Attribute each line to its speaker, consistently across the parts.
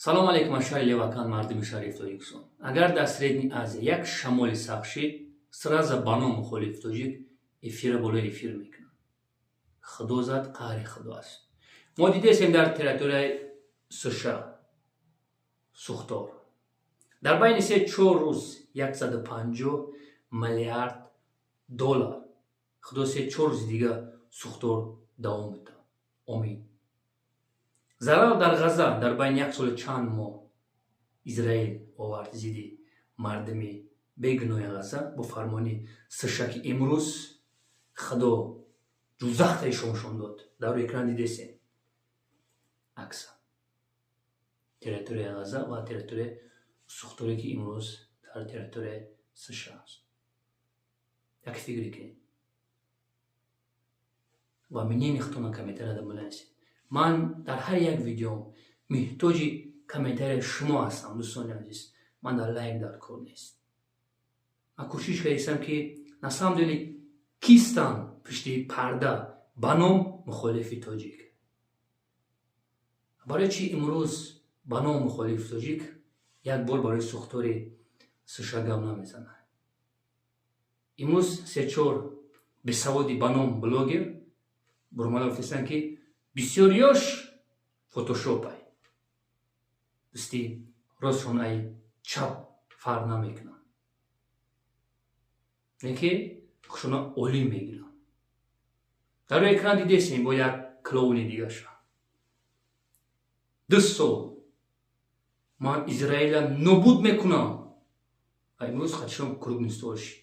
Speaker 1: Салом алейкум, аз шаҳри Левакан, мардуми шариф Тоҷикистон. Агар дар Средний Азия як шамоли сахт шид, сразу ба ном мухолифи тоҷик эфира болои эфир мекунад. Худо зад, қаҳри Худо аст. Мо дидесем, дар территорияи США сӯхтор дар байни 3-4 рӯз 150 миллиард доллар. Худо 3-4 рӯзи дига сӯхтор давом медиҳад. Омин. Зарар дар Ғаза дар байни як соли чанд моҳ Израил овард зидди мардуми бегуноҳи Ғаза бо фармони США, ки имрӯз Худо ҷузахта ишоншон дод. Дар рӯи экран дидесем акса территорияи Ғаза ва территорияи сӯхторе, ки имрӯз дар территорияи США аст. Як фикре кунед ва мнение худтона комментарияда бинависед. Ман дар ҳар як видеом муҳтоҷи комментарияи шумо ҳастам, дӯстони азиз. Ман дар лайк дар кор нест. Ман кӯшиш кардистам, ки на самом деле кистанд пушти парда ба ном мухолифи тоҷик. Барои чи имрӯз ба ном мухолифи тоҷик як бор барои сӯхтори США гап намезанад? Имрӯз се-чор бесаводи ба ном блогер бурмада гуфтастанд, ки бисёриёш фотошопай. Дӯсти ростшон ай чап фарқ намекунанд, леки хушона олим мегиранд. Дар рӯи экран дидесем бо як клоуни дигаша: 2 сол ман Израила нобуд мекунам. Ва имрӯз хатишон круглый стол шид.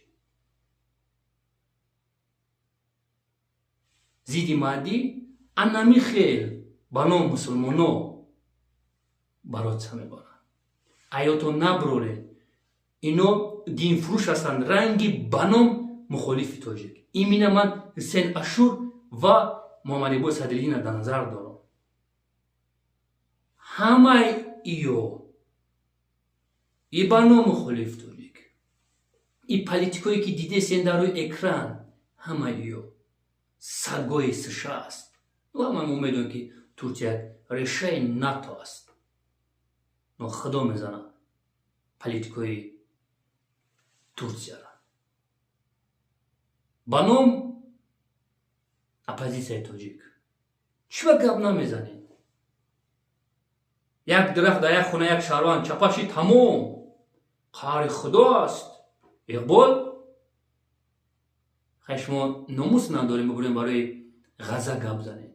Speaker 1: Зидди маъдӣ анами хел ба ном мусулмоно бороться мебаранд. Аёто наброред, ино динфурӯш ҳастанд, ранги ба ном мухолифи тоҷик. Имина ман Ҳусен Ашур ва Муҳаммадиқболи Садриддинро дар назар дорам. Ҳамаи иё и ба ном мухолифи тоҷик, и политикое, ки дидесен дар рӯи экран, ҳамаи иё сагои США аст. Ва ман умедонам, ки Турсия решаи НАТО аст. Но Худо мезанад политикои Турсияро. Ба ном оппозитсияи тоҷик чӣ ба гап намезанед? Як дарахт дар як хона, як шаҳрванд чапаши, тамом, қаҳри Худо аст. Иқбол, хай, шумо номус надорем, бибурем барои Ғаза гап занед.